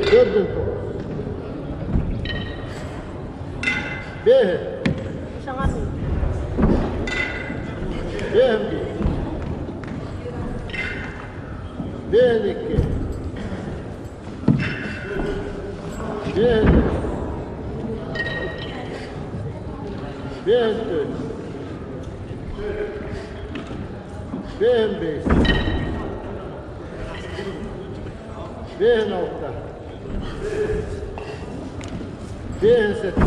Төрдүн Бэһи. Бэһин биир. Бэһин икки. Бэһин үс. Бэһин төрт. Бэһин бэс. Бэһин алта. Бэһин сэттэ.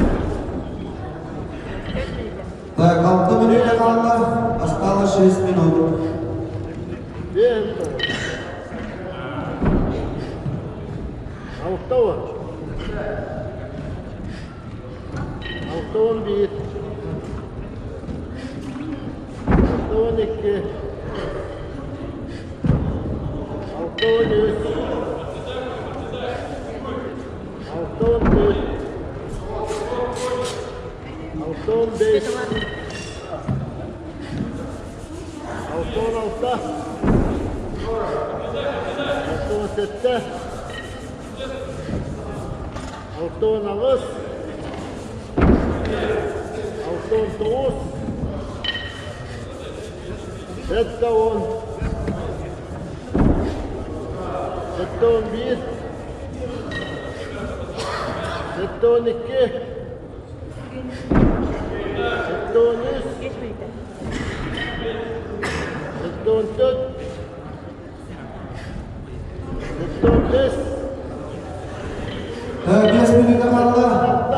Так, 6 минута хаалла, осталось 6 минут. Бэһин тоҕус. 60. 61. 62. 63. 64. 65. 66. 67. 68, 69, 70, 71, 72, 73, 74, Так, 5 минут хаалла,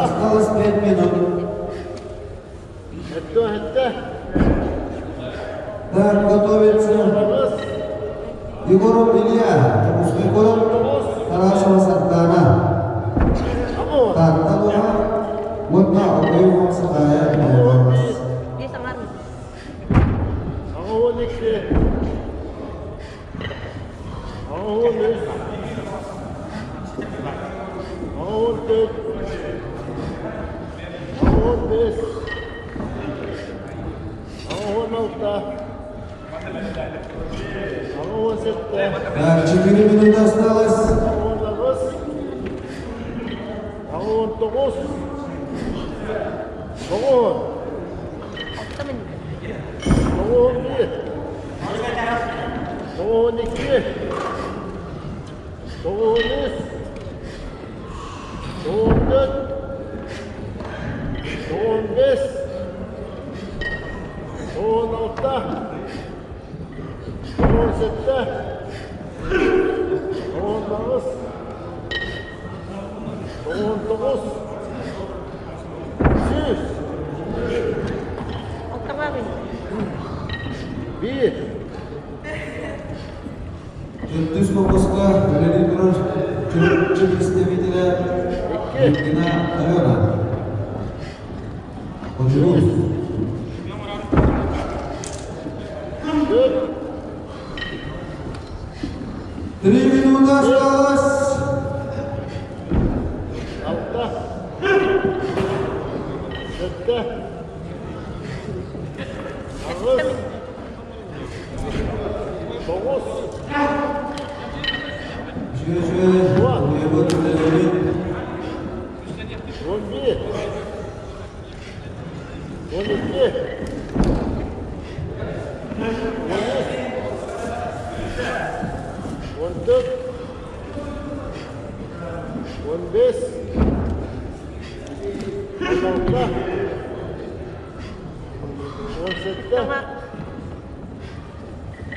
осталось 5 минут. Так, готовится Егоров Илья, Дьокуускай куорат, Тарасова Сардана. Таатта Луга, уонна Окоемов Сахая Михайловна. 83, 84, 85, 86, 87, Так, 4 минуты осталось. 89, 89, 90, 91, 92, 93, 94, 95, 96, 97, 98, 99, 100. Биир. Төрдүс кокоска үлэлии турар Чурапчы представителэ Икки. Лукина Алена. Хочулур. Үс. Төрт. Три минуты осталось. Алта. Сэттэ. Аҕыс. Тоҕус. Үчүгэй, үчүгэй. Үлэлэбит. 11. 12. 13. 14. 15. 16.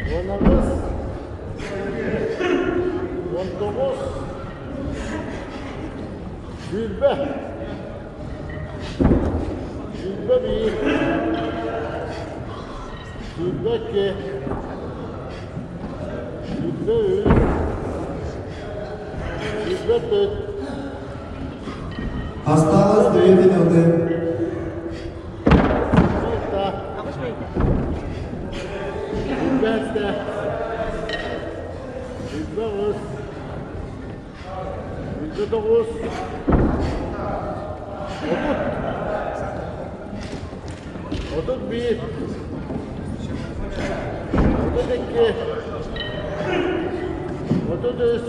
17. 18. 19. 20. 21. 22. 23. 24. Осталось две минуты. 26. 27. 28. 29. 30. 31. 32. 33,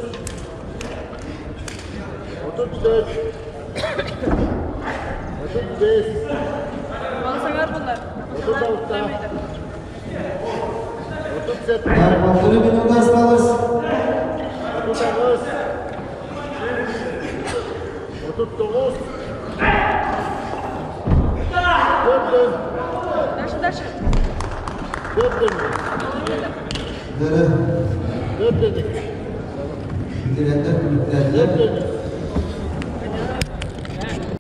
34, 35, Баласаңар булар. 36, 37, Так, полторы минуты осталось. 38, 39, 40, Дальше, дальше. 40, Дөрө. 40, Бүтүрәттер, бүтүрәттер. 40.